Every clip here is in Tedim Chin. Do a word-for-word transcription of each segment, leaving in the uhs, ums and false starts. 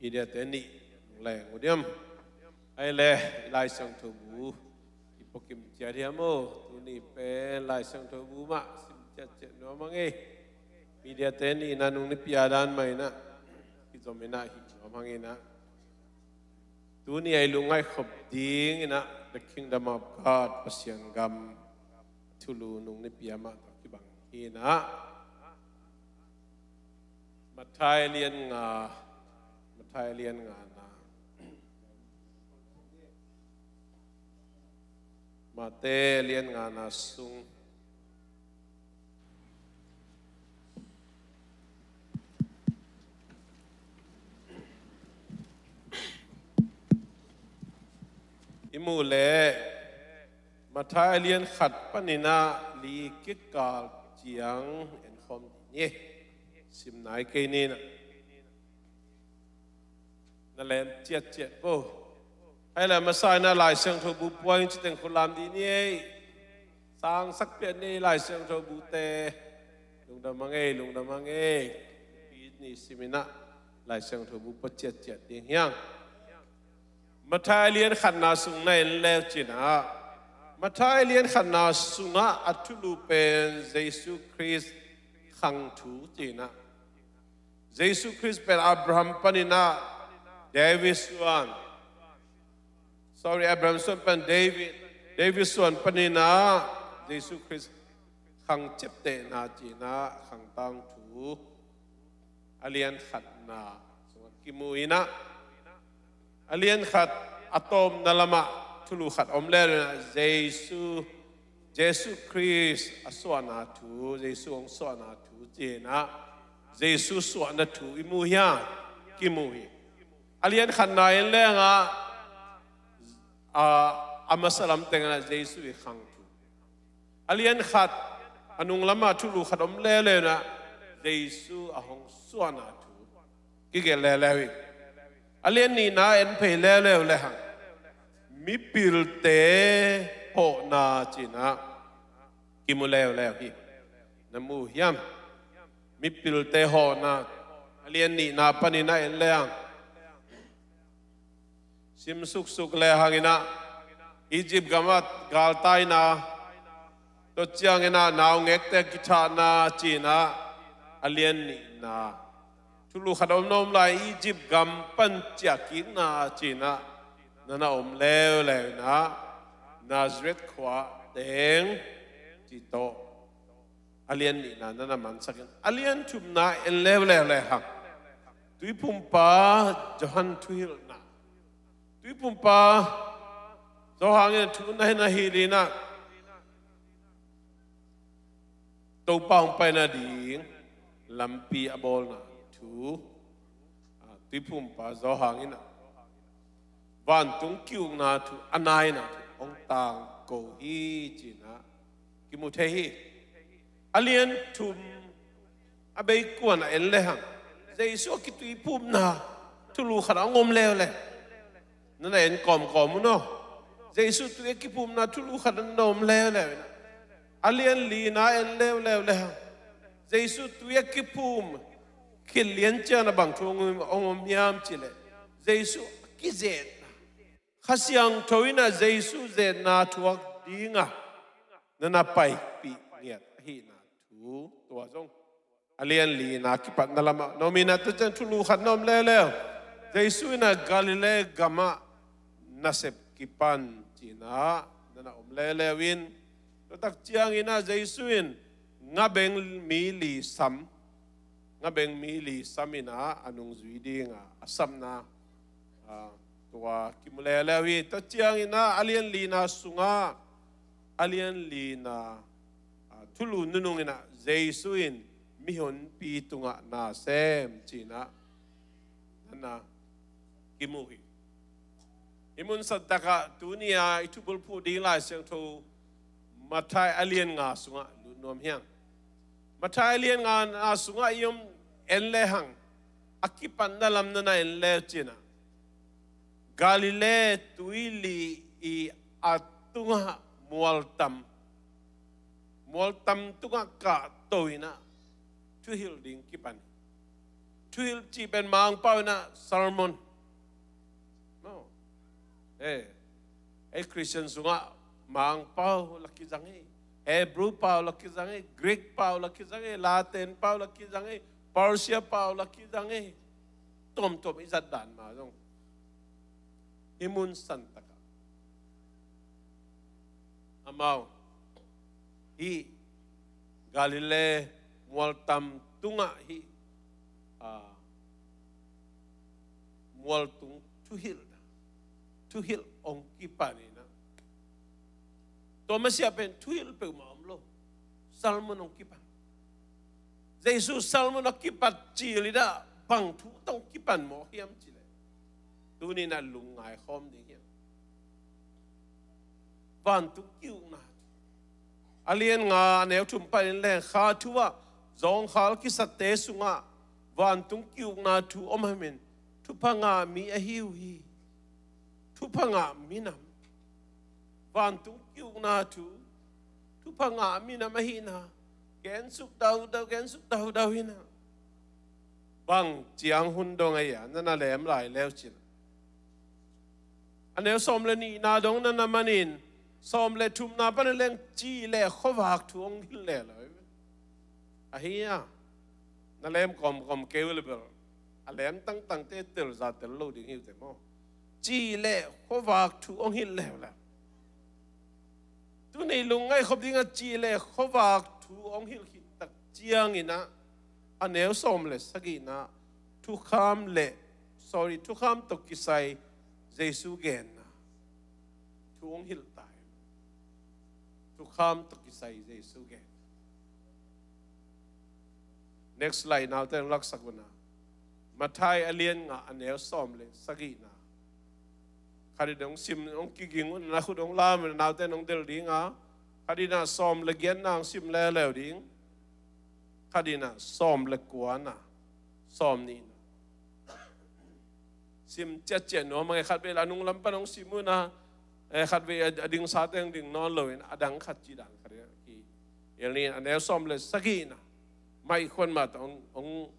Media te nih leng uh diam. Ai le, i Lai Siangtho bu i puakim ciat hiam aw? Tuni pen Lai Siangtho bu mah sim ciatciat nuam hang ei. Media te nih na nung ni pia dan mah inah kizom inah hih nuam hang inah. Tuni a i lungngaih khop ding inah The Kingdom of God, Pasian gam thulu nung ni pia mah tawh kibang hi inah. Matthai lian nga, Matthai lian nga na. Matthai lian nga na sung. I muh leh Matthai lian khat paninah li kikal ciang en khawm dih ni. Sim nai kei ni inah. Na lem ciatciat bo. Hai le masa inah Lai Siangtho bu puang citeng khulam dih ni ei. Sangsak pian ni ei Lai Siangtho bu te. Lungdam hang ei, lungdam hang ei. Pi ni sim inah Lai Siangtho bu pua ciatciat ding hiang. Matthai lian khatna sung na en leu cinah, Matthai lian khatna sungah a thulu pen Jesu Khrist khang thu cinah. Jesu Khrist pen Abraham paninah David suan, sorry, Abraham suan pan David, David suan paninah Jesu Khrist khang ciaptehna cinah khang tangthu a lian khatna sungah kimu inah. A lian khat a tawpna lamah thulu khat om leu inah Jesu, Jesu Khrist a suahna thu, Jesu hong suahna thu cinah Jesu suahna thu i mu hia? Kimu hi. A lian khatna en lengah a, a masa lam tengah Jesu i khang thu. A lian khat a nung lamah thulu khat om leuleu inah Jesu a hong suahna thu kigelh leuleu hi. A lian nihna en phei leuleu le hang mipilte hawhna cinah kimu leuleu hi. Na mu hiam? Mipilte hawhna a lian nihna paninah en leng. Sim suksuk le hanginah Egypt gamah galtaina, tua cianginah naungekte kithahna cinah a lian nihna. Thulu khat om na om lai Egypt gam pan ciahkikna cinah nana om leuleu inah Nazareth khua teng cih tawh a lian nihna nana mansakin a lian thumna en leuleu le hang. Tuiphumpa Johan thuhilhna. Tuiphumpa Johan in thu na hilh inah Topa hong paina ding lampi a bawlna thu. Ah, Tuiphumpa Johan inah vantung ki-ukna thu, a naina thu hong tangko hi cinah kimu thei hi. A lian thum a bei kuanah en le hang Jesu a kituiphumna thulu khat a hong om leuleu. Nana en kawmkawm un aw. Jesu tui a kiphumna thulu khat a nana om leuleu inah. A lian lina en leuleu le hang Jesu tui a kiphum khit lian ciangin a bang thu hong om hiam cihleh Jesu a kizetna. Kha Siangtho inah Jesu zetna thuak dingah nana paipih ngiat ahihna thu tua zong a lian lina kipatna lamah na om inah tua ciang thulu khat na om leuleu. Jesu inah Galilee gamah nasep kipan cinah nana om leuleu in tua tak cianginah Jesu in ngabeng mi li sam, ngabeng mi li sam inah a nungzui dinga a sapna, ah, tua kimu leuleu hi. Tua cianginah a lian lina sungah a lian lina, ah, thulu nunung inah Jesu in mihonpi tungah na sem cinah nana kimu hi. Hih mun santakah tuni-a i thubulphuh ding Lai Siangtho Matthai a lian nga sungah lut nuam hiang. Matthai a lian nga na sungah i om en le hang a kipatna lam nana en le cinah Galilee tuili i a tungah mualtam, mualtam tungah kahto inah thuhilh ding kipan hi. Thuhilh cih pen Mangpau in ah sermon. No. Eh, ei Christian sungah Mangpau la kizang hi. Hebrew pau la kizang hi. Greek pau la kizang hi. Latin pau la kizang hi. Persia pau la kizang hi. Tuamtuam i zat dan mah zong hih mun santakah amau hih Galilee mualtam tungah hih, ah, mualtung thuhilh, thuhilh hong kipan in ah, tua masiah pen thuhilh peuhmah om lo. Sermon hong kipan. Jesu sermon a kipat cil in ah bang thu tawh hong kipan mawk hiam cih leh, tuni in ah lungngai khawm ding hiam? Vantung ki-ukna thu. A lian nga, a neu thum panin leng, kha thu ah zawngkhal kisate sungah vantung ki-ukna thu om hemin thupha ngah mi ahi uh hi. Thupha ngah minam. Vantung ki-ukna thu, thupha ngah minam ahihna gensuk daudau, gensuk daudau hi in ah. Bang ciang hun dong a hia, na na lem lai leu cin. A neu sawm le nihna dong na na manin, sawm le thumna pan leng cih le khuavak thu hong hilh le lo. Ahi a, na lem kawmkawm kei uh le bel, a lem tangtangte tel za tel lo ding hi uh teh maw. Cih le khuavak thu hong hilh le lo. Tuni lungngai khop ding a, cih le khuavak thu hong hilh khit tak ciangin ah, a neu sawm le sagihna, thukham le, sorry, thukham tawh kisai Jesu genna thu hong hilh ta hi. Thukham tawh kisai Jesu gen. Next slide, naute hong laksak un a. Matthai a lian nga, a neu sawm le sagihna. Khat in hong sim, hong kiging un, na khut hong lam un, naute hong delh ding a. Khat in ah sawm le giatna hong sim leuleu ding. Khat in ah sawm le kuana, sawm nihna. Sim ciatciat nuam a nge, khatvei la nunglam pan hong sim un a, eh, khatvei a, a dingsate hong ding nawn loin, a dang khat ci dan khat in ah ki. Ilni in a neu sawm le sagihna. Maikhuan mah tawh hong, hong,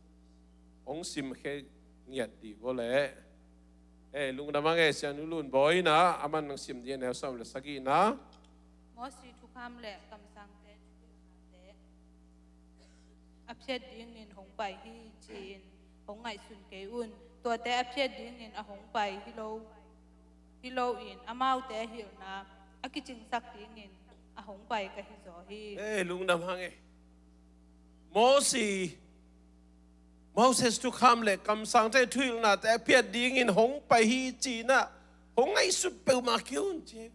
hong sim khe ngiat dih vua leh. Eh, lungdam a nge, Sianu Lun Bawi in ah, a man hong sim dih a, neu sawm le sagihna. Mosi thukham le kamsangte thuhilhnate a phiat dingin hong pai hi ci-in hong ngaihsun kei un. Tuate a phiat dingin a hong pai hi lo, hi loin, amaute hilhna a kicingsak dingin a hong pai ka hi zaw hi. Eh, lungdam hang e. Mosi, Moses thukham le kamsangte thuhilhnate a phiat dingin hong pai hi ci-in ah, hong ngaihsut peuhmah kei un ci.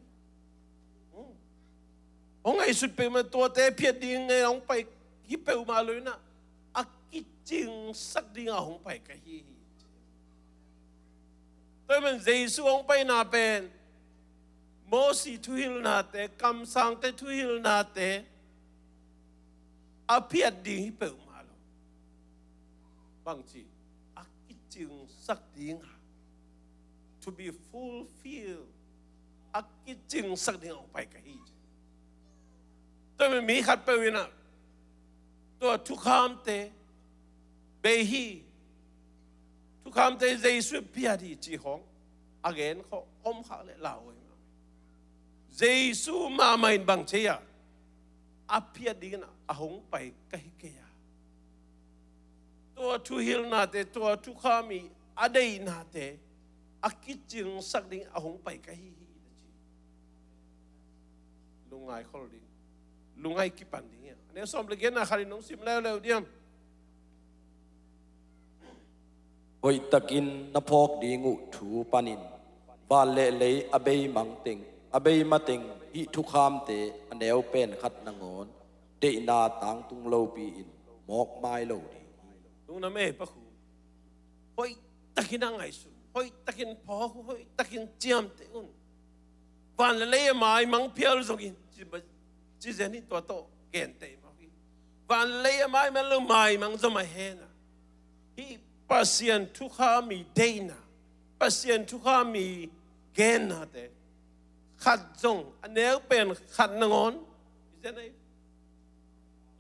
Hong ngaihsut peuhmah, tuate phiat ding nge hong pai hi peuhmah lo in ah, a kicingsak ding a hong pai ka hi hi. Tua ahih man Jesu hong paina pen Mosi thuhilhnate, kamsangte thuhilhnate a phiat ding hi peuhmah lo. Bangci, a kicingsak ding a, to be fulfilled, a kicingsak ding a hong pai ka hi ci. Tua mi, mi khatpeuh in ah tua thukhamte bei hi, thukhamte Jesu in phiat hi ci khawng a gen khawng om khak leh lau ahi mah. Jesu mahmah in bang ci a, a phiat dingin a hong pai ka hi kei a. Tua thuhilhnate, tua thukham i a deihnate a kicingsak ding a hong pai ka hi hi, na ci. Lungngai khol ding, lungngai kipan ding hi a. A neu sawm le giatna khat in hong sim leuleu diam. Hoihtakin na phawk ding uh thu panin, van le lei a bei mang teng, a bei mateng hih thukhamte a neu pen khat nangawn deihna tangtung lopi-in mawk mai lo ding hi. Lungdam e, Pa Khu. Hoihtakin a ngaihsun, hoihtakin phawk, hoihtakin ciamteh un. Van le lei a maimang phial zongin, ci, ci zen hi, tua tawh genteh mah hi. Van le lei a maimang lo, maimang zaw mah hen a, hih Pasian thukham i deihna, Pasian thukham i gennate khat zong, a neu pen khat nangawn, i zen ahi.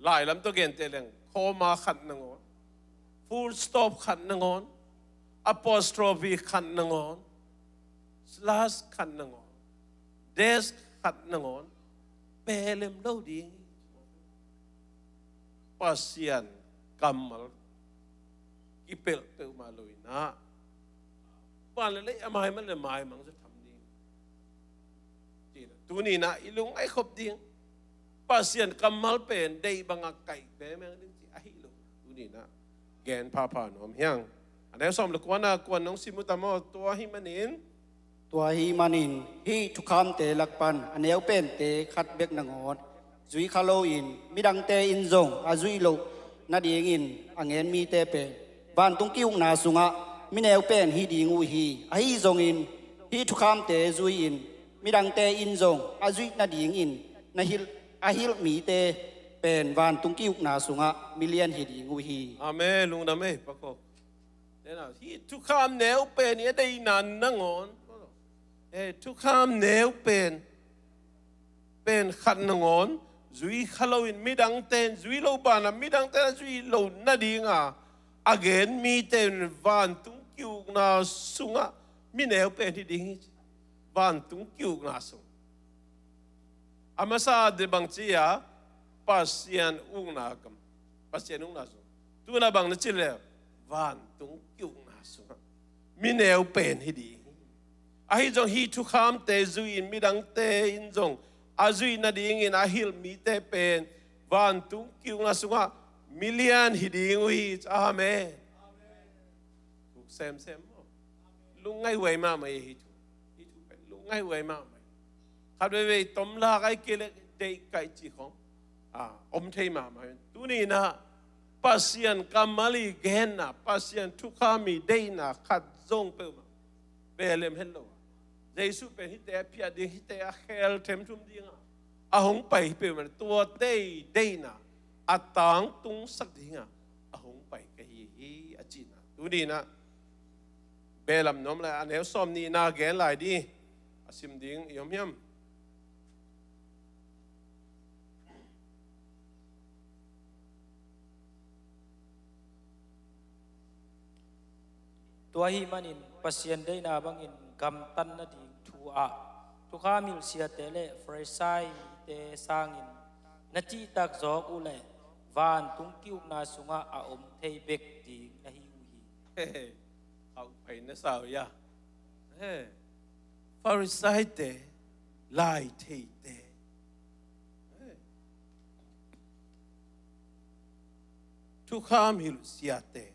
Lai lam tawh genteh leng, comma khat nangawn, full stop khat nangawn, apostrophe khat nangawn, slash khat nangawn, dash khat nangawn, pelem lo ding. Pasian kammal kipelh peuhmah lo in ah, van le lei a maimang le maimang zaw tham ding. Tuni in ah i lungngaih khop ding. Pasian kammal pen deih bangah kaih mengmeng ding ci ahi lo. Tuni in ah gen phapha nuam hi hang. A neu sawm le kuana kuan nong sim uh tam aw. Tua ahih manin, tua ahih manin hih thukhamte lak pan a neu pente khat bek nangawn zui kha loin midangte in zong a zuih loh nadingin a gen mite pen vantung ki-ukna sungah mi neu pen hi ding uh hi. Ahi zongin hih thukhamte zui-in midangte in zong a zuih nadingin na hilh, a hilh mite pen vantung ki-ukna sungah mi lian hi ding uh hi. Amen. Lungdam ei, Pa Kok. Tena, hih thukham neu pen i a deihna nangawn, eh, thukham neu pen, pen khat nangawn zui kha loin midangte in zui lo banah midangte in a zuih loh nadinga a gen mite in vantung ki-ukna sungah mi neu pen hi ding hi. Vantung ki-ukna sung. A masa de bang ci a, Pasian ukna kam, Pasian ukna sung. Tuna bang na ci le, vantung ki-ukna sungah mi neu pen hi ding. Ahi zong hih thukhamte zui-in midangte in zong a zuih nadingin a hilh mite pen vantung ki-ukna sungah mi lian hi ding uh hi. Amen. Kuk semsem maw. Lungngaih huai mahmah hi thu. Hi thu pen lungngaih huai mahmah. Khat veivei tomlak ai kei le deih kaih ci khong, ah, om thei mahmah. Tuni in ah Pasian kammal i genna, Pasian thukham i deihna khat zong peuhmah pelem het lo. Jesu pen hihte a phiat ding, hihte a khel themthum dinga a hong pai peuhmah, tuate i deihna a tangtungsak dinga a hong pai ka hi hi a cihna. Tuni in ah behlap nuam lai, a neu sawm nihna gen lai ding, a sim ding i om hiam? Tua ahih manin Pasian deihna bangin gamtat nading thu-ah thukham hilh siate le Farisai mite sangin na cihtak zawk uh leh vantung ki-ukna sungah a om thei bek ding na hi uh hi. Hauh pai na sa uh ia. He. Farisaite, laitheite. He. Thukham hilh siate.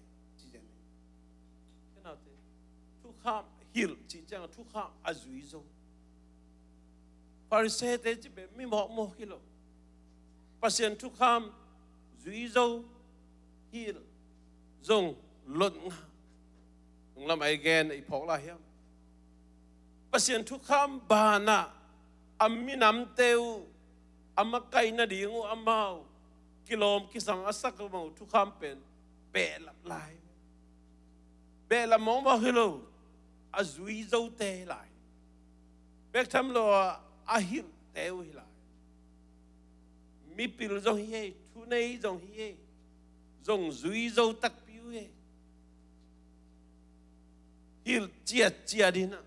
Thukham hilh cih ciang thukham a zui zo. Farisaite cih pen mi mawkmawk hi lo. Pasian thukham zui zo, hilh zong lot ngah. Nunglam ai gen i phawk lai hiam? Pasian thukham banah a minamte uh, a makaih nading uh amau kilawm kisang a sak uh thukham pen behlap lai. Behlap mawkmawk hi lo, a zui zote hi lai. Bek tham lo a, a hilhte uh hi lai. Mipil zong hi ei, thunei zong hi ei, zong zui zo takpi uh ei. Hilh ciatciat in ah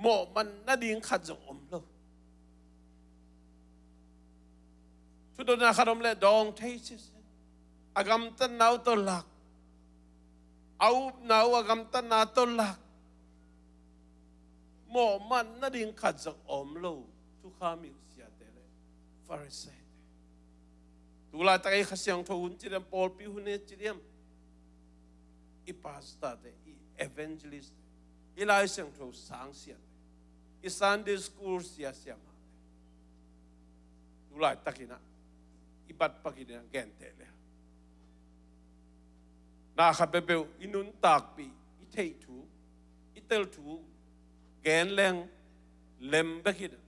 mawhman nading khat zong om lo. Thudotna khat om leh dawng thei sese. A gamtatna uh tawh lak, a upna uh a gamtatna tawh lak, mawhman nading khat zong om lo. Thukham hilh siate le Farisaite. Tulaitak i Kha Siangtho hun ci diam, pawlpi hun hi ci diam, i pastorte, i evangelist, i Lai Siangtho sang siate, i Sunday school sia siamahte, tulaitakin ah i bat pakin ah genteh le na khat peuhpeuh i nuntakpih, i theih thu, i tel thu gen leng lem bekin ah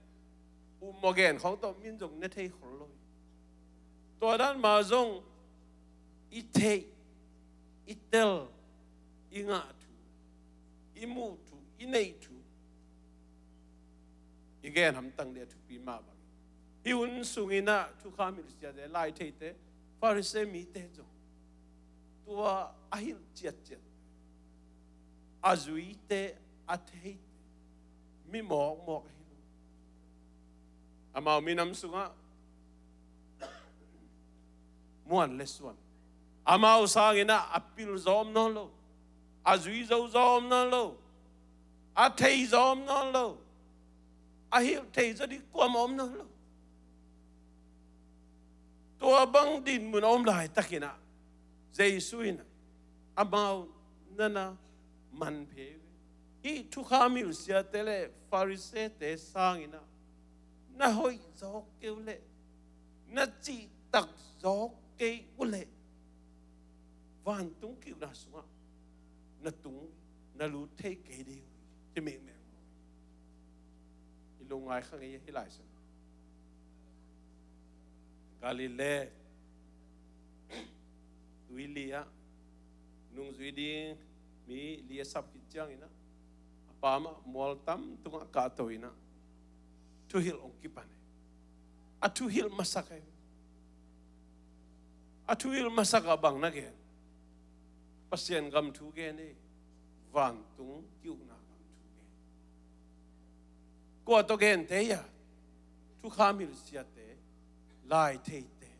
upmawh gen khawng tawh min zong ne thei khol lo hi. Tua dan mah zong i theih, i tel, i ngah thu, i muh thu, i neih thu i gen hamtang ding a thupi mah bang. Hih hun sungin ah thukham hilh siate, laitheite, Farisai mite zong tua a hilh ciatciat, a zuite, a theite, mi mawkmawk ahi lo. Amau minam sungah muan le suan, amau sanginah a pil zaw om nawn lo, a zui zo zaw om nawn lo, a thei zaw om nawn lo, a hilh thei zaw ding kuamah om nawn lo. Tua bang dinmun a om laitakinah Jesu inah amau nana man phei ve. Hih thukham hilh siate le Farisee-te sanginah na hoih zaw kei uh leh, na cihtak zaw kei uh leh, vantung ki-ukna sungah na tung, na lut thei kei ding uh hi, ci mengmeng. I lungngai kha ngei hi lai sangin. Galilee tuili ah nungzui ding mi li a sap khit cianginah a pamah mual tam tungah kahto inah thuhilh hong kipan hi. A thuhilh masak hi. A thuhilh masak ah bang na gen? Pasian gam thu gen hi. Vantung ki-ukna gam thu gen. Kua tawh gente ia? Thukham hilh siate, laitheite,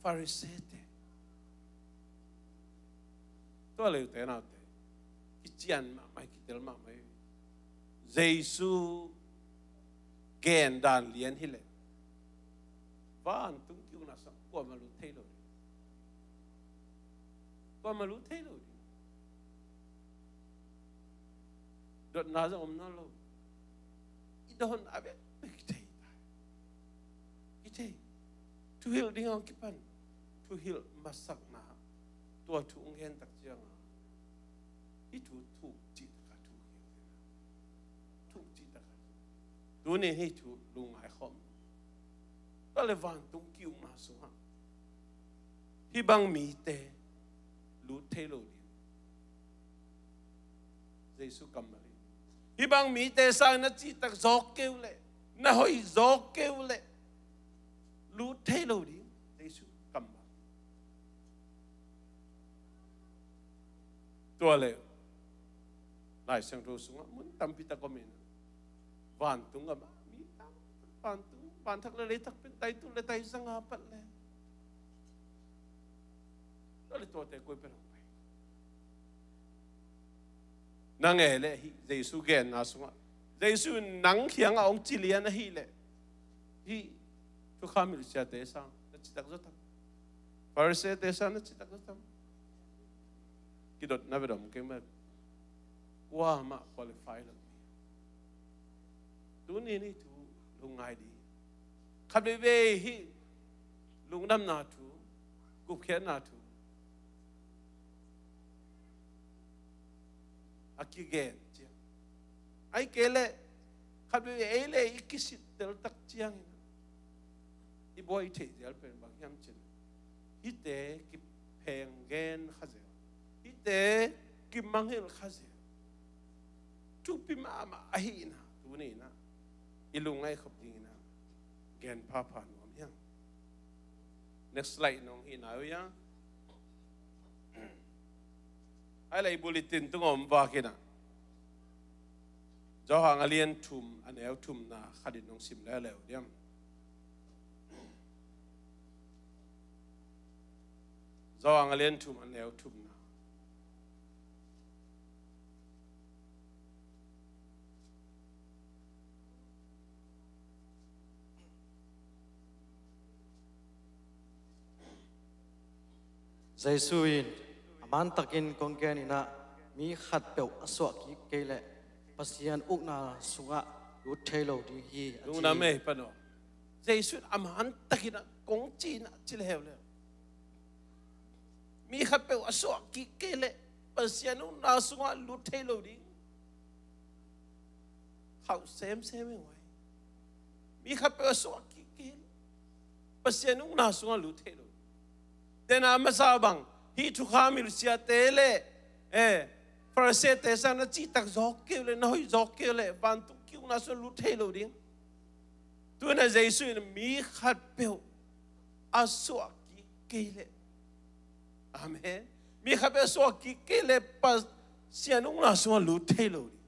Farisee-te. Tua leute naute, kician mahmah hi, kitel mahmah hi. Jesu gen dan lian hileh vantung ki-ukna sungah kuamah lut thei lo ding. Kuamah lut thei lo ding. Dotna zong om nawn lo. I dotna bek bek kithei ta. Kithei. Thuhilh ding hong kipan, thuhilh masakna, tua thu hong gen tak ciangin hih thu thuk cih takah thu hi. Thuk cih takah thu. Tuni hih thu lungngai khawm. Tua leh vantung ki-ukna sungah hih bang mite lut thei lo ding. Jesu kammal hi. Hih bang mite sang na cihtak zaw kei uh leh, na hoih zaw kei uh leh, lut thei lo ding. Jesu kammal. Tua leh Lai Siangtho sungah mun tampi tak om in, vantung gam ah mi tam, vantung, vanthak le leitak pen taitulh le taizang a pat le. Tua leh tuate koi pen hong pai? Nang e leh hih Jesu genna sungah, Jesu in nang kiangah hong ci lian ahih leh, hih thukham hilh siate sang na cihtak zaw tam? Farisee-te sang na cihtak zaw tam? Kidotna bek om kei mah. Kuamah qualify lo. Tuni ni thu lungngai ding. Khat veivei hih lungdamna thu, gupkhiatna thu a kigen ciang, ahih kei leh khat veivei ei le i kisittel tak ciangin i buai theih zel pen bang hiam cih leh, hihte kipheng gen kha zel, hihte kimangngilh kha zel. Thupi mahmah ahihna tuni in ah i lungngaih khop dingin ah gen phapha nuam hi hang. Next slide nong hih nai uh hiam? Ahih leh i bulletin tungah om vak in ah, Johan a lian thum, a neu thumna khat in nong sim leuleu diam? Johan a lian thum, a neu thumna. Jesu in, "A man takin kong gen in ah, mi khatpeuh a suah kik kei leh Pasian ukna sungah lut thei lo ding hi," a ci. Lungdam ei, pan aw. Jesu in a man takin ah kong ci in ah ci leuleu. Mi khatpeuh a suah kik kei leh Pasian ukna sungah lut thei lo ding. Khauh semsem ing oi. Mi khatpeuh a suah kik kei leh Pasian ukna sungah lut thei lo. Tena masa bang, hih thukham hilh siate le, eh, Farisee-te sang na cihtak zaw kei uh leh, na hoih zaw kei uh leh, vantung ki-ukna sungah lut thei lo ding. Tu-in ah Jesu in mi khatpeuh a suah kik kei leh. Amen. Mi khat peuh suak kik kei leh Pasian ukna sungah lut thei lo ding.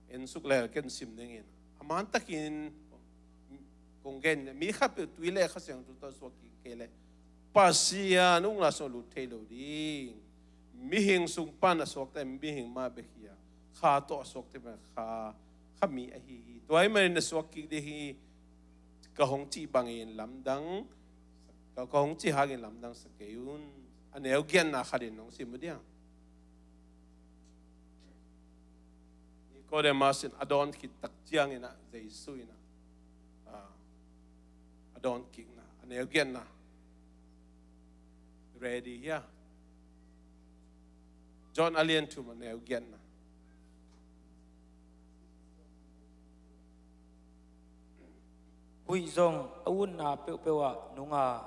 En suk lel ken sim dingin. A man takin kong gen, mi khat peuh tui le Kha Siangtho tawh suak kik kei leh Pasian ukna sungah lut thei lo ding. Mihing sung pan a suakte mihing mah bek hi a, Kha tawh a suakte mah Kha, Kha mi ahi hi. Tua ahih manin na suak kik ding hi. Ka hong cih bangin lamdang, ka, ka hong cih hangin lamdang sa kei un. A neu giatna khatin hong sim uh diam. Nikodemus in a dawn khit tak ciangin ah Jesu in ah, ah, a dawn kikna, a neu giatna. Ready hia? John a lian thum a neu giatna. Huih zong a utna peuhpeuh ah nung a,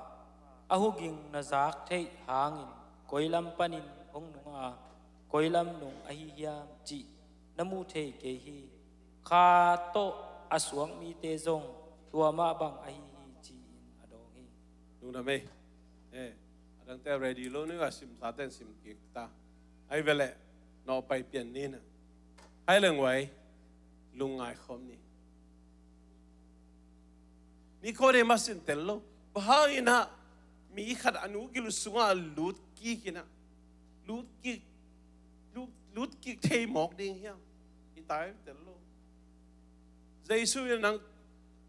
a huging na zak theih hangin koi lam panin hong nung a, koi lam nung ahi hiam cih na muh thei kei hi. Kha tawh a suak mite zong tua mah bang ahi hi ci-in a dawng hi. Lungdam ei. Eh, a dangte ready lo ni a, simsa ten sim kik ta. Ai vele, no pai pian ni na. Hai leng wai, lungngai khawm ni. Nikodemus in tel lo. Bang hangin ah mi khat a nu gil sungah lut kik in ah, lut kik, lut, lut kik thei mawk ding hiam? I tai tel lo. Jesu in nang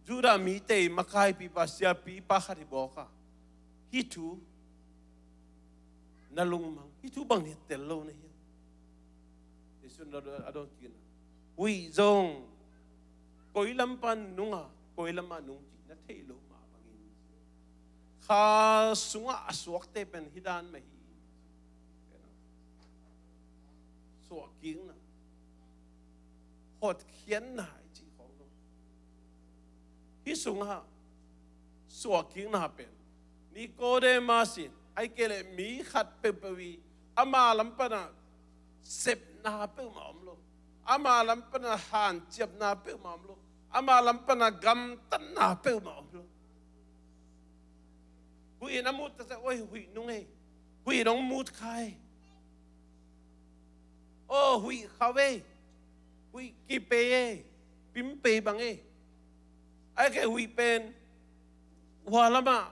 Judah mite makaipipa, siapipa khat hi bawk a, hih thu na lungmang, hih thu bang hi tel lo na hiam? Jesu in a dawn kik in ah, huih zong koi lam pan nung a, koi lam ah nung cih na theih loh mah bangin Kha sungah a suakte pen hih dan mah hi. Suak kikna, hotkhiatna i cih khawng lo. Hih sungah suak kikna pen Nikodemus in, ahih kei leh mi khat peuhpeuh i ama lam pana sepna peuhmah om lo. Ama lam pana hanciamna peuhmah om lo. Ama lam pana gamtatna peuhmah om lo. Huih in a mut taktak, oi, huih nung ei, huih in hong mut kha ei. Aw, huih khau ei, huih kipei ei, pimpei bang ei. Ahih kei huih pen hua lamah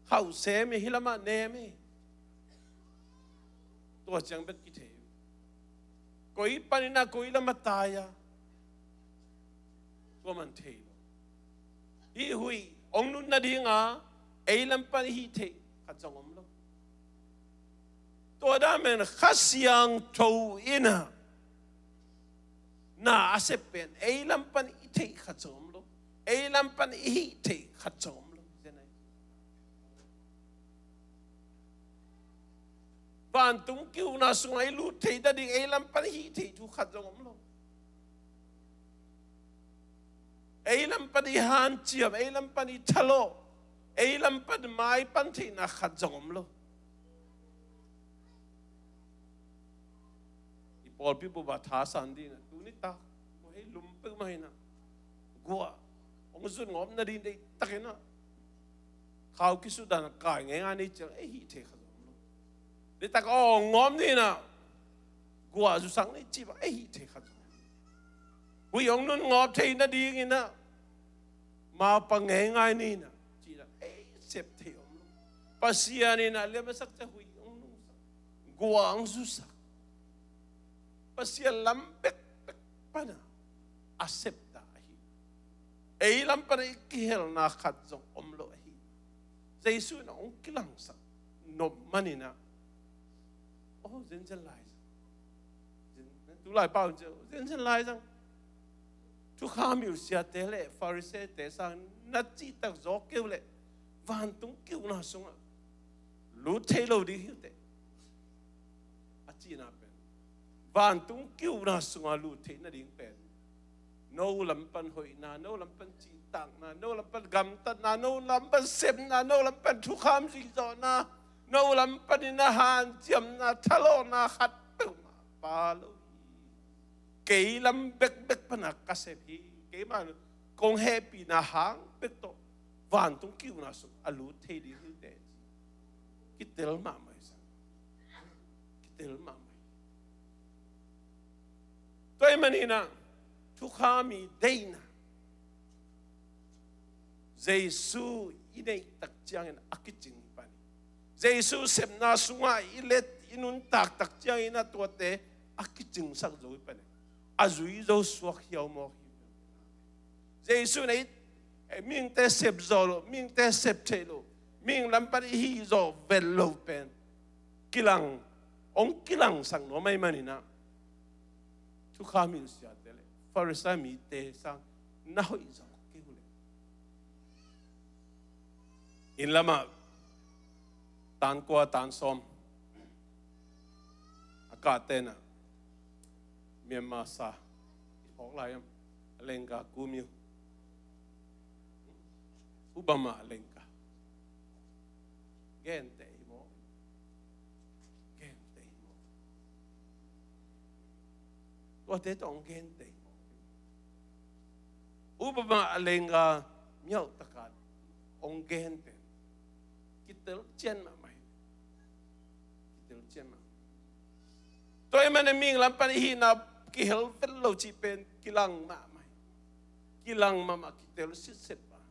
khauh sem ei, hih lamah nem ei. Tua ciang bek kithei. Koi panin a koi lamah tai a, tua man thei lo. Hih huih hong nunna dinga ei lam pan i hih theih khat zong om lo. Tua dan pen Kha Siangtho in a na a sep pen ei lam pan i theih khat zong om lo. Ei lam pan i hih theih khat zong om lo. Vantung ki-ukna sungah i lut theih nading ei lam pan i hih theih thu khat zong om lo. Ei lam pan i hanciam, ei lam pan i thalawh, ei lam pan maipan theihna khat zong om lo. I pawlpi bup a thasan ding a, tuni tak, kua hei lum peuhmah in a, guah hong zut ngawp nading deihtakin a, khau kisut dan a kai ngeingai ni ciang ei hih theih khat zong om lo. Deihtak aw ngawp ni in a, guah zusak ni cih bang ei hih theih khat zong om lo. Huih hong nun ngawp theih nadingin a, maupa ngeingai ni in a, cih in a ei sep theih om lo. Pasian in a liam a sak ciang huih hong nungsak, guah hong zusak, Pasian lam bekbek pana a sepna ahi. Ei lam pana i kihelna khat zong om lo ahi. Jesu in a hong kilangsak nop manin a, oh, zenzen lai zang. Zen, tu lai pau zen, zenzen lai zang. Thukham hilh siate le Pharisee-te sang na cihtak zaw kei uh leh vantung ki-ukna sungah lut thei lo ding hi uh teh, a cihna pen, vantung ki-ukna sungah lut theih nading pen no lam pan hoihna, no lam pan cihtakna, no lam pan gamtatna, no lam pan sepna, no lam pan thukham zihzawhna, no lam panin a hanciamna, thalawhna khat peuhmah pha lo hi. Kei lam bekbek pana ka sep hi. Keimah kong hehpihna hang bek tawh vantung ki-ukna sung a lut thei ding hi teh. Kitel mahmah hi sang. Kitel mahmah hi. Tua ahih manin ah, thukham i deihna Jesu i neih tak ciangin a kicing hi pan hi. Jesu sepna sungah i let i nuntak tak ciangin a tuate a kicingsak zo hi pan hi. A zui zo suak hiaumawk hi. Jesu in ei, mihingte sep zawh loh, mihingte sep theih loh, mihing lam pan i hih zawh vet loh pen kilang, hong kilangsak nuam ahih manin ah, thukham hilhsiate le Farisai mite sang na hoih zaw kei uh leh. Inn lamah tan kua tan sawm a kahte in ah, Myanmar sa i phawk lai am, a lengka kumi uh. Obama a lengka. Genteh hi maw. Genteh hi maw. Tuate tawh hong genteh hi maw. Obama a lengka miauh taka hong genteh. Kitel cian mahmah hi. Kitel cian mahmah. Tua ahih manin mihing lam pan i hihna kihel vet lo cih pen kilang mahmah hi. Kilang mahmah, kitel sitset pah.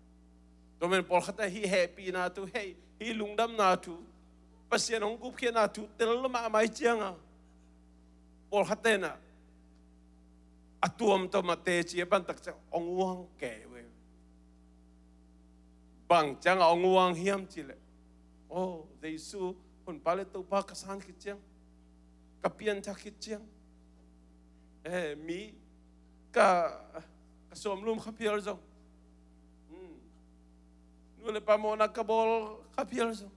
Tua ahih manin pawlkhat in ah hih hehpihna thu, hih, hih lungdamna thu, Pasian hong gupkhiatna thu tel mahmah ahih ciangin ah, pawlkhat in ah a tuamtuam a teci a pan tak ciang hong uang kei uh hi. Bang ciangin hong uang hiam cih leh, aw, Jesu Honpa le Topa ka san khit ciang, ka pianthak khit ciang, eh, mi ka, ka sawmlum kha phial zong, hmm, nu le pa mawhna ka bawl kha phial zong,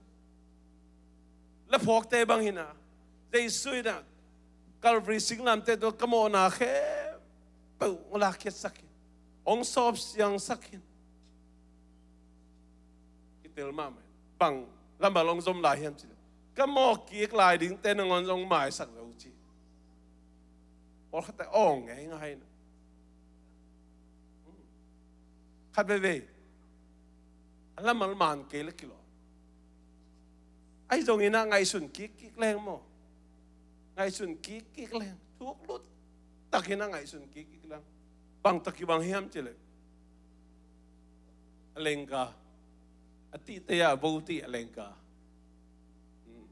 la phawkte bang hi in ah, Jesu in ah Calvary singlamteh tungah ka mawhna khempeuh hong lakkhiatsak hi, hong sawpsiangsak hi. Kitel mahmah hi. Bang lamah hong zom lai hiam cih leh, ka mawh kik lai dingte nangawn zong maisak zo ci. Pawlkhatte aw ngeingai in ah, khat veivei a lamal man kei le kilawm. Ahi zongin ah ngaihsun kikkik leng maw, ngaihsun kikkik leng, thuk lut takin ah ngaihsun kikkik leng. Bang tawh kibang hiam cih leh, a lengka, a tihte ah vo tih a lengka. Hmm.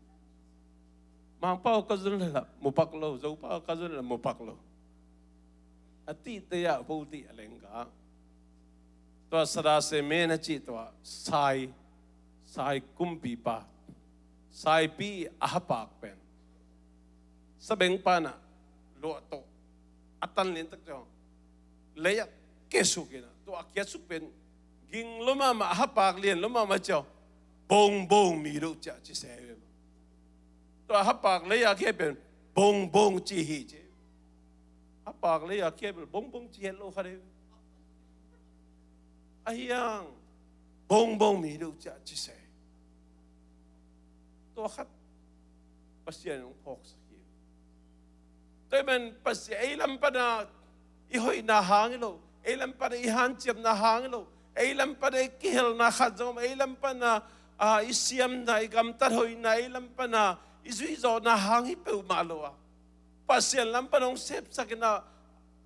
Mangpau ka zun le lah mupak lo, Zopau ka zun le lah mupak lo. A tihte ah vo tih a lengka. Tua Saddam Hussein a cih tua sai, sai kumpipa, saipi a hapak pen, sabengpa in ah luah tawh a tan lian tak ciang lei ah kiasuk in ah, tua a kiasuk pen ging lua mahmah, a hapak lian lua mahmah ciang, bongbong mi doh ciah ci se. Tua a hapak lei a kia pen bongbong ci hi ci. Hapak lei a kia pen bongbong ci het lo kha deuh. Ahi hang bongbong mi doh ciah ci se. Tua khat Pasian in hong phawksak hi. Tua ahih manin Pasian ei lam pan a i hoihna hang hi lo, ei lam pan a i hanciamna hang hi lo, ei lam pan a i kihelna khat zong om, ei lam pan a, a, i siamna, i gamtat hoihna, ei lam pan a i zuihzawhna hang hi peuhmah lo a, Pasian lam pan hong sepsak in ah,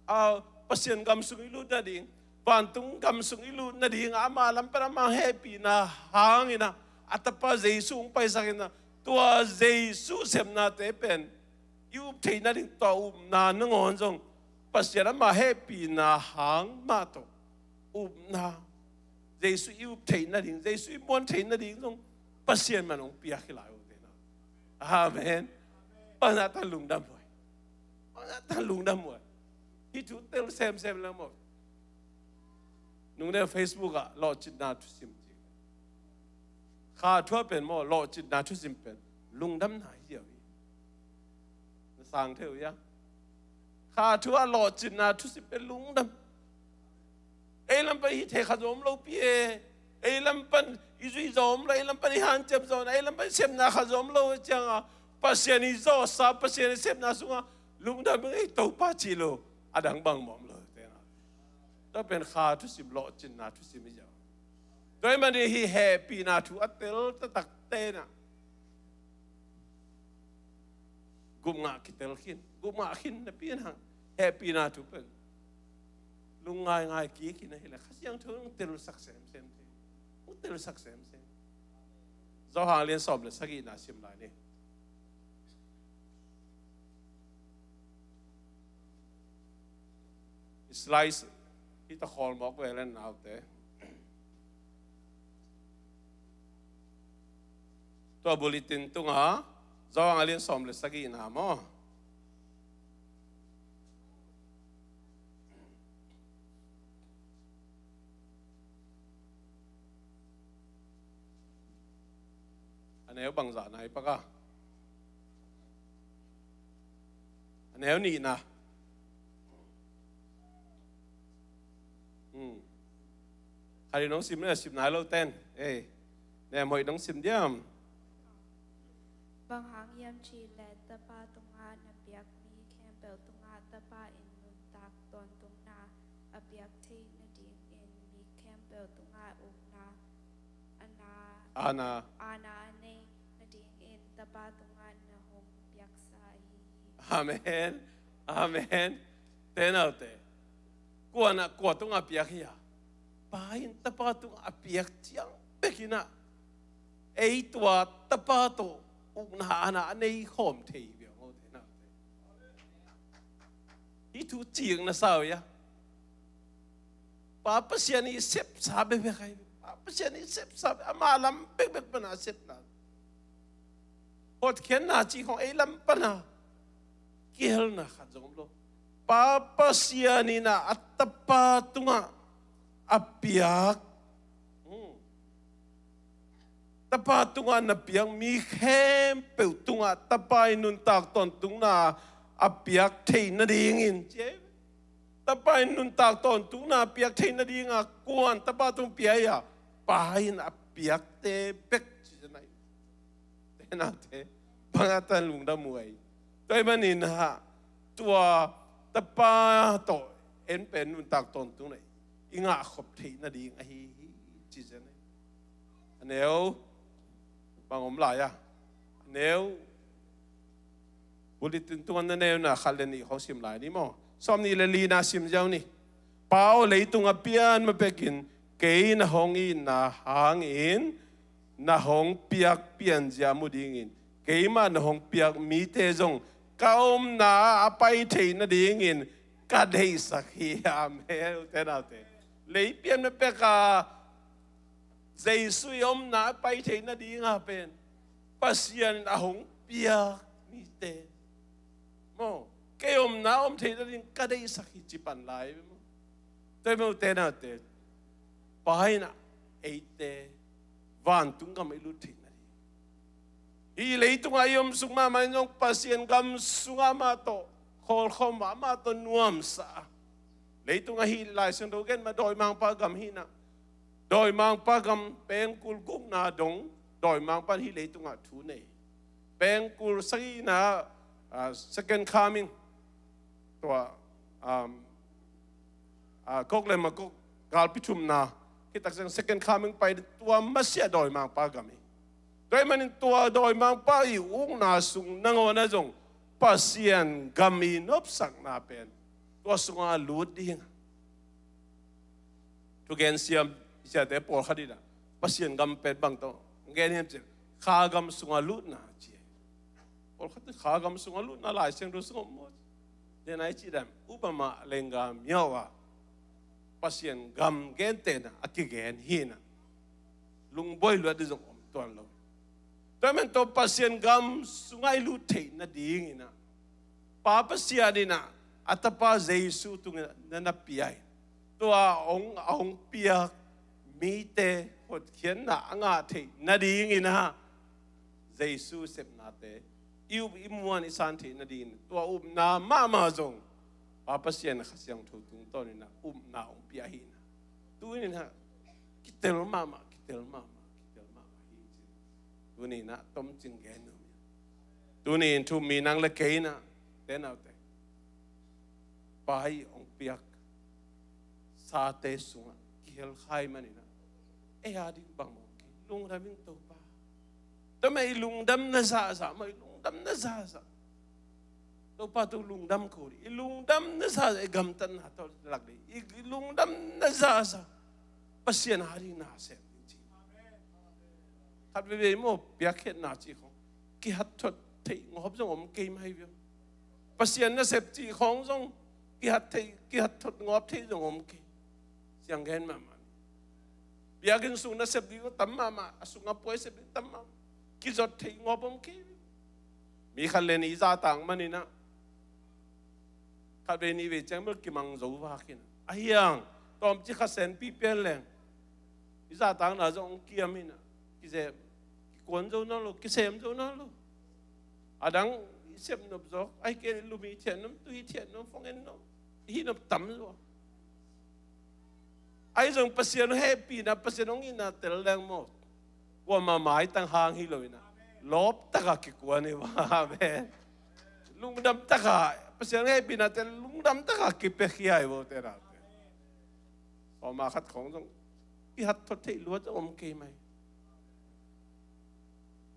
a, Pasian gam sung i lut nading, vantung gam sung i lut nading, ama lam pan ama hehpihna hang in ah, a tapa Jesu hong paisak in ah, tua Jesu sepnate pen i up theih nading, tua upna nangawn zong Pasian ama hehpihna hang mah tawh upna, Jesu i up theih nading, Jesu i muan theih nading zong Pasian man hong piak hi lai uh tena. Amen. Bang zah tan lungdam huai. Bang zah tan lungdam huai. Hih thu tel semsem leng maw. Nung deuh Facebook ah lawhcinna thusim ci. Kha thu ah pen maw, lawhcinna thusim pen lungdamna hi ziau hi. Na sang thei uh hia? Kha thu ah lawhcinna thusim pen lungdam. Ei lam pan i hih theih khat zong om lo pi e. Ei lam pan i zui zong om lo, ei lam pan i hanciam zong, ei lam pan i sepna khat zong om lo ciang a, Pasian i zawhsa, Pasian i sepna sungah lungdam ing ei Topa ci lo, a dang bangmah om lo tena. Tua pen kha thusim, lawhcinna thusim hi ziau. Tua ahih manin hih hehpihna thu a tel taktakte in ah gupngah kitel khin, gupngah khin napi in ah hehpihna thu pen lungngaingai kik khin ahih leh Kha Siangtho in hong telsak semsem thei, hong telsak semsem. Johan lian sawm le sagihna sim lai ni. Slides hi ta khawl mawk ve le naute. Tua bulletin tungah Johan a lian sawm le sagihna maw? A neu bangzah na i pak a? A neu nihna. Hmm. Khat in hong sim le sim nai lo ten. Ei, nem hoih dong sim diam. Bang hang hiam cih leh Tapa tungah na piak mi khempeuh tungah Tapa in nuntak tawntungna a piak theih nadingin mi khempeuh tungah ukna, aana, aana, aana a nei nadingin Tapa tungah na hong piaksa ahi hi. Amen. Amen. Te naute. Kua na, kua tungah a piak hi a? Pa in Tapa tungah a piak ciang bek in ah ei tua Tapa tawh ukna aana a nei khawm thei hi bia maw, te naute. Hih thu cik na sa uh hia? Pa Pasian i sepsa bekbek ahi. Pa Pasian i sepsa, ama lam bekbek pana a sepna. Hotkhiatna cih khong ei lam pana kihelna khat zong om lo. Pa Pasian in ah a Tapa tungah a piak. Hmm. Tapa tungah na piak mi khempeuh tungah Tapa in nuntak tawntungna a piak theih nadingin, ci ei. Tapa in nuntak tawntungna a piak theih nadinga kuan Tapa tung pia hi a? Pa in a piakte bek, ci zen ai. Te naute, bang a tan lungdam uh ai. Tua ahih manin ah tua Tapa tawh en pen nuntak tawntungna i ngah khop theih nading ahi hi, ci zen ai. A neu bang om lai a? A neu bulletin tungah na neuna khat le nih khong sim lai ni maw? Sawm nih le lina sim ziau ni. Pa aw, leitung a pian ma pekin kei na hong itna hangin na hong piak pianzia mu dingin keimah na hong piak mite zong ka omna a pai theih nadingin ka deihsak hi. Amen. Ute naute, lei pian ma peka Jesu i omna a pai theih nadinga pen Pasian in a hong piak mite maw, kei omna a om theih nading ka deihsak hi ci pan lai maw. Tua maw, ute naute, Pa in ah eite vantung gam i lut theih nading, hih leitungah i om sung mahmah in zong Pasian gam sungah amah tawh khawlkhawm a, amah tawh nuamsa a. Leitungah hih Lai Siangtho gen mah dawimangpa gam hi in ah, dawimangpa gam pengkul gukna dong dawimangpa in hih leitungah thu nei. Pengkul sagihna, ah, second coming, tua, um, ah, Gog le Magog galpi thumna, khit tak ciang second coming pai, tua masiah dawimangpa gam hi. Tua ahih manin tua dawimangpa i ukna sung nangawn ah zong Pasian gam i nopsakna pen tua sungah lut ding. Thugen siam siate pawlkhat in ah Pasian gam pen bang tawh gen hiam cih leh kha gam sungah lutna ci. Pawlkhat in kha gam sungah lutna Lai Siangtho sungah om maw? Tua in ah i cih dan upama, lengga, miaw a Pasian gam gentehna a kigen hi in ah lungbuai luat ding zong om tuan lo. Tua ahih manin tua Pasian gam sungah i lut theih nadingin ah Pa Pasian in ah a Tapa Jesu tungah na na pia hi. Tua hong, a hong piak mite hotkhiatna a ngah theih nadingin ah Jesu sepnate i up i muan i san theih nadingin tua upna mahmah zong Pa Pasian Kha Siangtho tungtawnin ah upna hong pia hi in ah. Tuni in ah kitel mahmah, kitel mahmah, kitel mahmah hi. Tuni in ah tomcing gen nuam hi. Tuni in thu mi nang le kei in ah, te naute, Pa i hong piak sate sungah kihel kha ahih manin ah Ei a ding bang mawk kei, lungdam ing Topa. Tua mah i lungdamna zahzah, mah i lungdamna zahzah. Topa tung lungdam ko ding, i lungdamna zahzah, i gamtatna tawh lak ding, i lungdamna zahzah. Pasian a ding na sem ding ci. Khat veivei maw, piakkhiatna ci khong kihat thot theih ngawp zong om kei mai vio. Pasian nasep ci khong zong kihat theih, kihat thot ngawp theih zong om kei. Siang gen mahmah. Biakinn sung nasep ding tam mahmah, a sung a puai sep ding tam mahmah. Kizot theih ngawp om kei. Mi khat le nih i zahtak maninah, khat vei nih vei ciang bel kimang zo vak hinah. A hiang, tawmcik khat senpi pian leng i zahtakna zong kiam hinah. Kizem, kikuan zo nawn lo, kisem zo nawn lo. A dang i sep nop zawk, ahi kei leh lum hi thiat nop, tui hi thiat nop, fong en nop, i hi nop tam zo. Ahi zong Pasian hong hehpihna, Pasian hong itna tel leng maw, kuamah maitang hang hi lo inah, lawp taka kikuan hi va. Amen. Lungdam taka, Pasian hong hehpihna tel lungdam taka kipiakhia hi vo te nate. Sawma khat khong zong kihat thot theih luat zong om kei mai.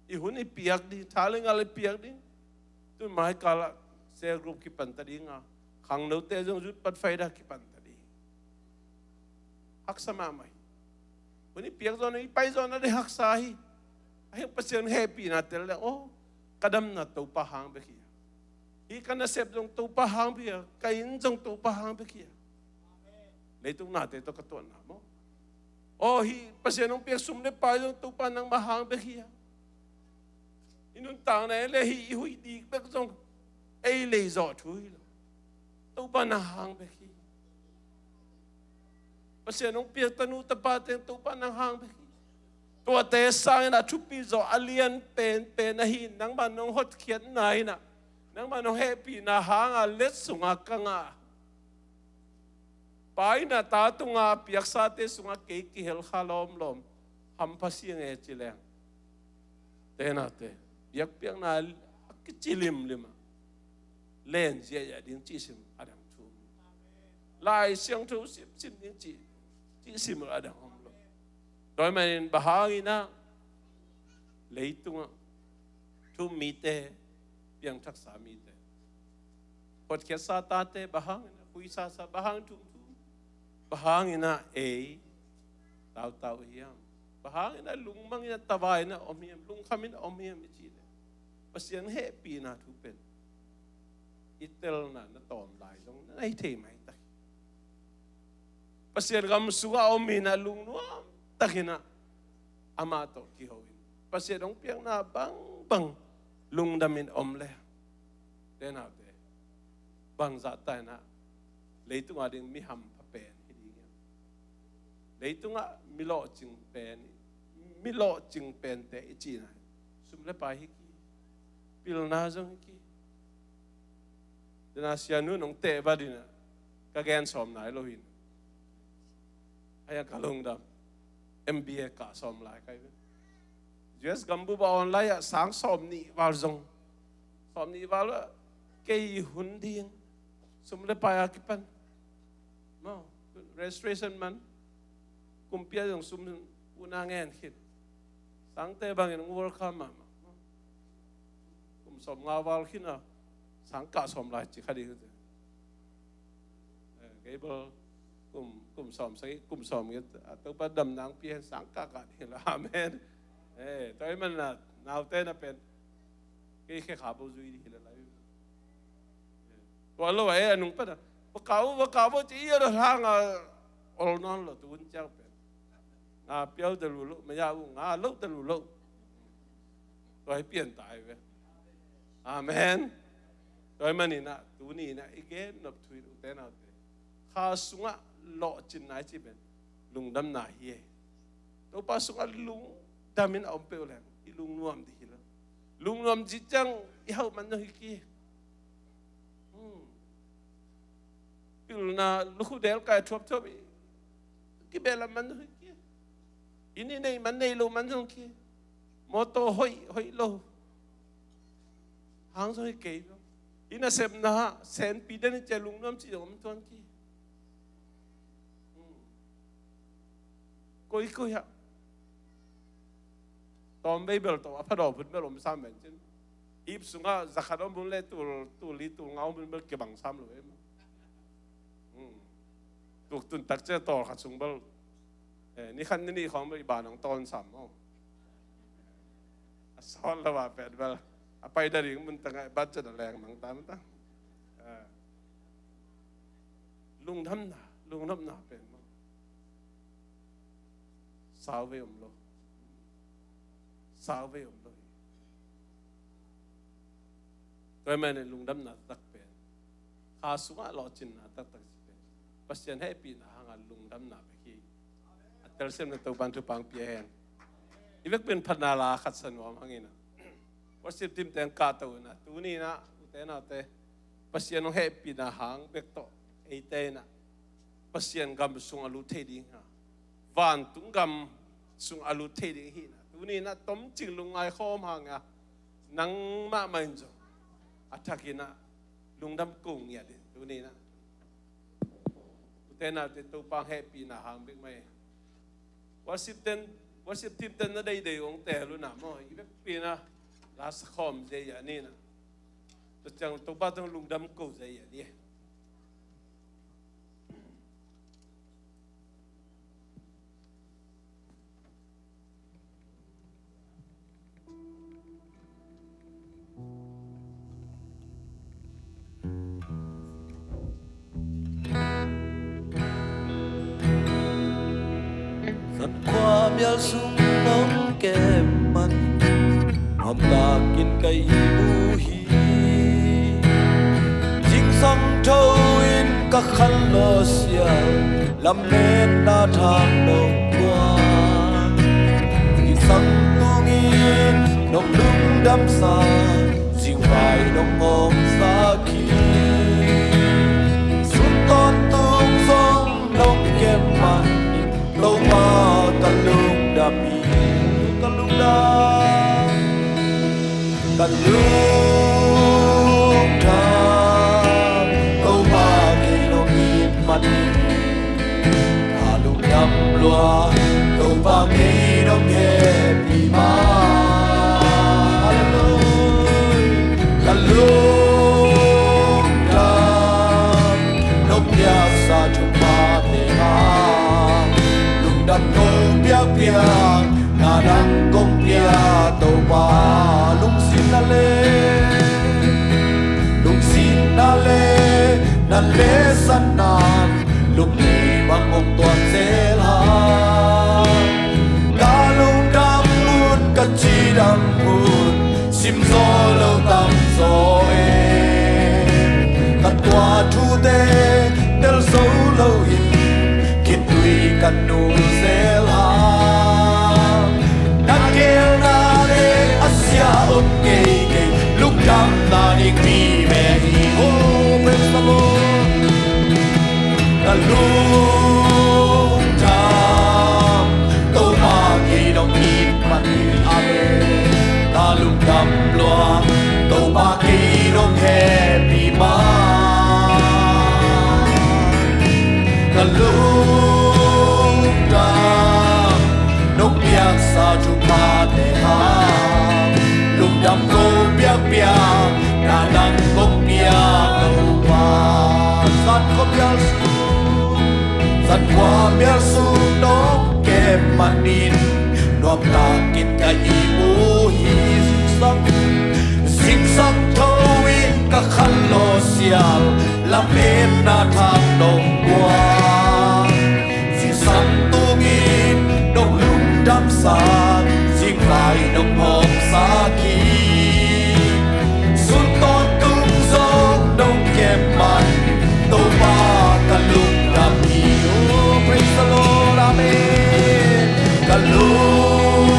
I hun i piak ding, tha le ngal i piak ding. Tun mai kalah cell group kipanta ding a, khangnote zong zut pat faida kipanta ding. Haksa mahmah hi. Hun i piak zawh na, i pai zawhna ding haksa hi. Ahi Pasian hehpihna tel le, aw, ka damna Topa hang bek hi a, hi ka nasep zong Topa hang bek hi a, ka inn zong Topa hang bek hi a. Leitung nate tawh ka tuahna maw. Aw, hih Pasian hong piak sum le pai zong Topa nangmah hang bek hi a. I nuntakna le hih i huih dik bek zong ei lei zawh thu hi lo. Topa nang hang bek hi. Pasian hong piak tanu tapa teng Topa nang hang bek hi. Tuate sangin a thupi zawh a lian penpen ahi nangmah nong hotkhiatna inah, nangmah nong hehpihna hanga let sunga ka ngah. Pa in a ta tunga piaksate sungah kei kihel kha lawmlawm hampha siang e ci leng, tenate biakpiakna a kici limlim a len ziahziah ding cihsim a dang thu. Lai Siangtho simsim ding cih, cihsim a dang om lo. Tua ahih manin bang hangin ah leitungah thu-um mite, piangthaksa mite, hotkhiatsa tate bang hangin ah khuisasa, bang hangin thumthum, bang hangin ah ei tautau hiam, bang hangin ah lungmangin ah tavai in ah om hiam, lungkhamin ah om hiam i cih leh, Pasian hehpihna thu pen i telna na tawm lai zong na hi thei maitak hi. Pasian gam sungah om in ah lungnuam takin ah amah tawh kiho in, Pasian hong piakna bangbang lungdamin om le, tenaute, bangzah ta in ah leitungah ding mi hampha pen hi ding hiam? Leitungah mi lawhcing pen, mi lawhcing pente i cihna hi. Sum le pai hi ki, pilna zong hi ki. Dena sianu nong teh va dina ka gen sawm nai lo hin. Ahi a ka lungdam. M B A kah sawm lai kai ve. U S gambup a online ah sang sawm nih val zong. Sawm nih val ah kei hun ding. Sum le pai a kipan. Maw, registration man. Kumpi a zong sum una ngen khit. Sangte bangin hong welcome mahmah. Kum sawm nga val khin a sang kah sawm lai ci kha ding. Eh, kei bel kum, kum sawm sagih, kum sawm giat a Topa damna hong pia hen, sang kah kah ding la. Amen. Eh, tua ahih manin ah naute na pen kei khe kha bo zui ding hi la lai. Tua lo a, eh, a nung pan a va kah vo, va kah vo ci i a lo hang a ol nawn lo, tu hun ciang pen nga piau ta lu lo, maya uh nga lo ta lu lo. Tua hi pian ta hi ve. Amen. Tua ahih manin ah tuni in ah i gen nop thu in, ute naute, kha sungah lawhcinna i cih pen lungdamna hi e. Topa sungah lungdamin a om peuh leng i lungnuam ding hi lo. Lungnuam cih ciang i hauh man zong hi ki. Hmm. Pilna lukhu del kai thuapthuap i kibehlap man zong hi ki. Inn i neih man, neih loh man zong hi ki. Mawtaw hoih, hoih lo hang zong hi kei lo. I nasepna ah senpi den i ci a lungnuam cih zong om tuan ki. Hmm. Koikoi ah Tawm vei bel tawh a pha dawh phun bel om sam ven cin. Ip sungah zakhat om hun le tul, tul li tul nga om hun bel kibang sam lo em. Hmm. Tuk tun tak cia tawl khat sung bel. Eh, ni khat ni nih khawng bel i ban hong tawn sam maw. A sawt lo a pet bel. A pai da ding mun tangah budget a leng mang ta, mang ta. Eh. Lungdamna, lungdamna pen maw. Sau vei om lo. Sau vei om lo hi. Tua ahih manin lungdamna taktak pen, kha sungah lawhcinna taktak ci pen, Pasian hehpihna hanga lungdamna bek hi. A telsiamna Topan thupha hong pia hen. I vekpi in phatna la khat sa nuam hang in ah, worship team te hong kahto in ah, tuni in ah, ute naute, Pasian hong hehpihna hang bek tawh eite in ah Pasian gam sung a lut thei ding hi a, vantung gam sung a lut thei ding hi in ah, tuni in ah tomcing lungngai khawm hang a, nangmah mah in zong a thak in ah lungdam ko ngiat in, tuni in ah, ute naute, Topa hehpihna hang bek mah hi. Worship ten, worship team ten na deidei hong teel un ah maw, i vekpi in ah la sa khawm zia hi a, ni in ah. Tua ciang Topa tawh lungdam ko zia hi a, ni. Zan khua mial sung nong kem man, nuamtakin ka ihmu hi. Zingsang tho in ka khanlawh sial, lametna thak nong guan. Zingsang tungin nong lungdamsa, zingvai nong hawmsa khi. Sun tawntung zong nong kem man, Topa ka lungdam hi, ka lungdam. Ka lungdam, Topa kei nong it man hi. Ka lungdam lua, Topa kei nong hehpih man. Hallelujah. Ka lungdam, nong piaksa thuphate hang lungdam kong piakpiak, na dang kong pia Topa. Lungsim na le, lungsim na le, na le sannan lungni bang hong tuan zel hang. Ka lungdam hun, ka cidam hun, sim zaw lo tam zaw e. Ka tuah thute tel zo loin, khitui ka nul zel hang. Na geelna le a sia om keikei, lungdamna ding mi ve hi. Oh, praise the Lord. Ka lungdam, Topa kei nong it man hi. Amen. Ka lungdam lua, Topa kei nong hehpih man. Ka lungdam, nong piaksa thuphate hang lungdam kong piakpiak, na dang kong pia Topa. Zan khua mial sung, zan khua mial sung nong kem manin, nuamtakin ka ihmu hi. Zingsang, zingsang tho in ka khanlawh sial, lametna thak nong guan. Zingsang tungin nong lungdamsa, zingvai nong hawmsa hi. Sun tawntung zong nong kem man, Topa ka lungdam hi. Oh, praise the Lord. Amen. Ka lungdam,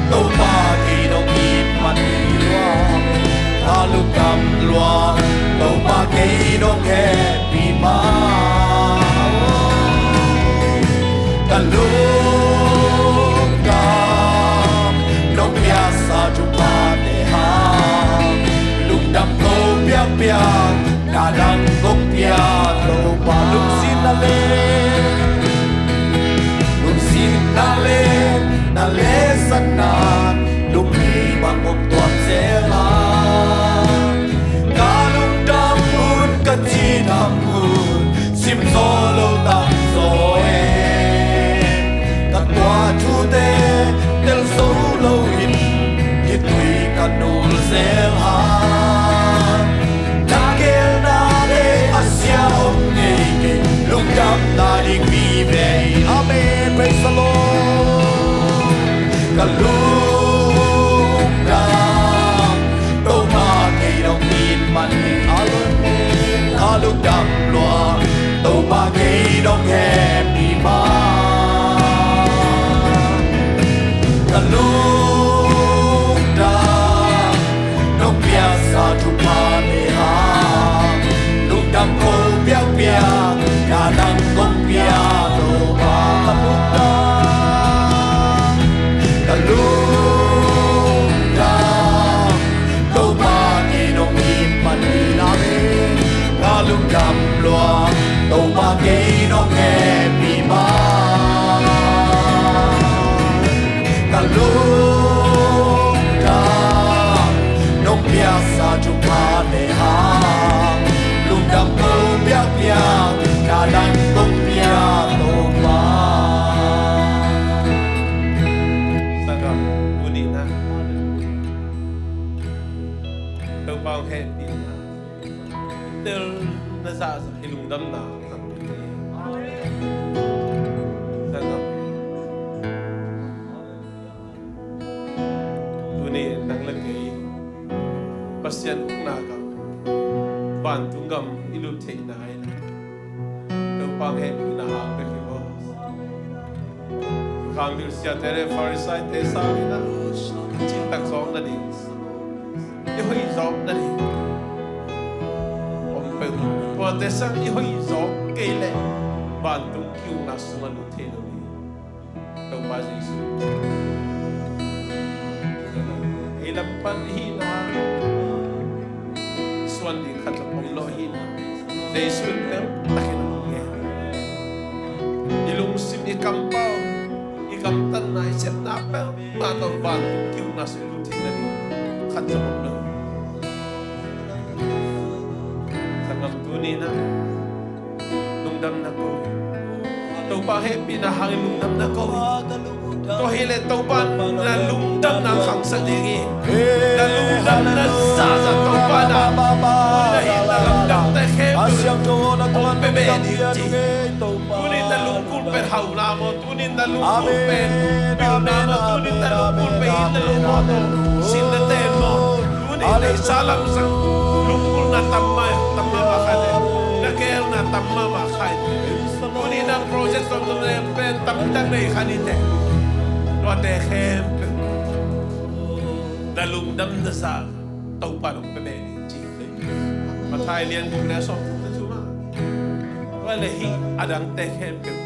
Topa kei nong it man hi lua. Ka lungdam lua, Topa kei nong hehpih Nang lunghi bang om tuan zel a, ka lungdam hun ka cidam hun sim zo lo tam zaw e. Ka tuah thute tel zo lo in khitui ka nul zel a, na gelna le a sia om ngei kei, lungdamna ding vive hi. Amen. Praise the Lord. Ka lungdam Topa kei dong in man hi. Amen. Ka lungdam lua Topa kei dong happy ma. Ka lungdam nong piaksa thupha te hang, lungdam ko piakpiak, na dang kong pia Topa. Ka lungdam, ka lungdam Topa kei nong it man hi. Amen. Ka lungdam lua Topa kei nong happy ma. Ka lungdam nong piaksa thupha te hang, lungdam ko piakpiak, na dang kong pia Topa. Sanggam, tuni na Topa hong hehpihna tel na zahzah i lungdamna. Sanggam, tuni nang le kei Pasian ukna gam, vantung gam i lut theihna in Topa hehpihna hang bek hi maw? Thukham hilh siate le Farisaite sangin a, i cihtak zawk nading, i hoih zawk nading om peuh. Tuate sang i hoih zawk kei leh vantung ki-ukna sungah lut thei lo hi. Topa Jesu, ei lam pan i hihna suan ding khat zong om lo hi. Jesu in tel takin a hong ngen. I lungsim, i kampau, i gamtatna, i sepna peuhmah tawh vantung ki-ukna sung lut theihna ding khat zong om lo. Sanggam, tuni na lungdamna ko hi. Topa hehpihna hangin lungdamna ko hi. Tua hileh Topa na lungdamna khangsak ding hi. Na lungdamna zahzah Topa na, na hihna lamdangte khempeuh hong pia beh ding ci. Tuni na lungkul pen hauhna maw, tuni na lungkul pen pilna maw, tuni na lungkul pen itna lo maw, tawh sinna ten maw, tuni na i sa lam sang lungkulna tam mah, tam mahmah kha te, na geelna tam mahmah kha te. Tuni na project tuamtuam na pen tampi tak nei kha ni te. Tuate khempeuh na lungdamna zah Topa nong pia beh ding ci. Matthai lian guk le sawm thum na thum ah, tua le hih a dangte khempeuh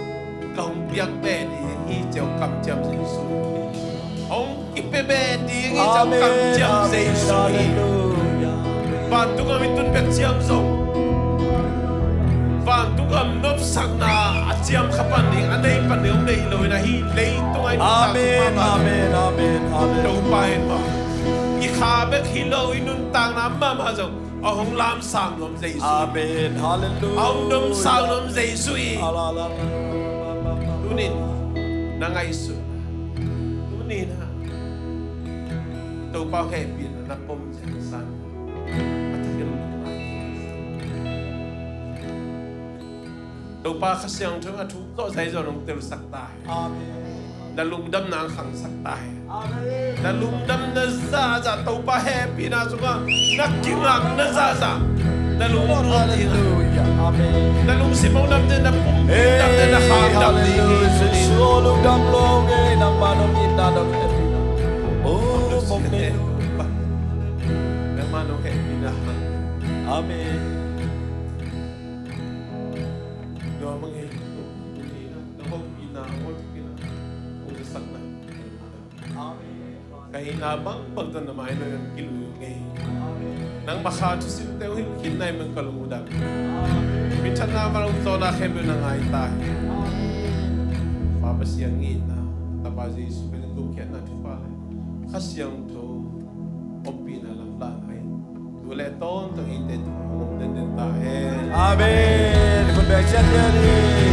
ka hong piak beh ding hi ci-a hong kamciam Jesu. Hong kipia beh ding hi ci-a hong kamciam Jesu hi. Vantung gam i tun bek ciang zong, vantung gam nopsakna a ciam kha pan ding, a nei pan ding hong nei lo in, ahi leitung a i nuntak mahmah. Amen, amen, amen. Topa in mah i kha bek hi lo, i nuntakna mahmah zong a hong lamsang nuam Jesu. Amen. Halleluia. A hong domsang nuam Jesu hi. Halleluia. Tunin na ngaihsun, tunin na Topa hehpihna na pom zia san a thakin Topa Kha Siangtho in a thuk zawh zai zaw nong telsak ta hen. Amen. Na lungdamna hong khangsak ta hen. Amen. Na lungdamna zahzah, Topa hehpihna sungah na kingakna zahzah na lungdam ding. Halleluia. Amen. Na lungsim hong damte, na pumpi hong damte, na kha hong dam ding hi. Halleluia. Jesu lungdam lo ngei, nangmah nong itna nong hehpihna. Oh, nangmah nong hehpihna. Amen. Ka hihna bangbang tawh na mai na kilui ngei. Nangmah kha thusimte hong hilh khin nai mah ka lungdam. Minthanna, vantung zawhna khempeuh na ngai ta hi. Pa Pasian ngitna, Tapa Jesu pen in gupkhiatna thupha Kha Siangtho ompihna lamlahna in tu le tawntung eite tungah hong om denden ta hen. Amen. Khut beng ciatciat ni.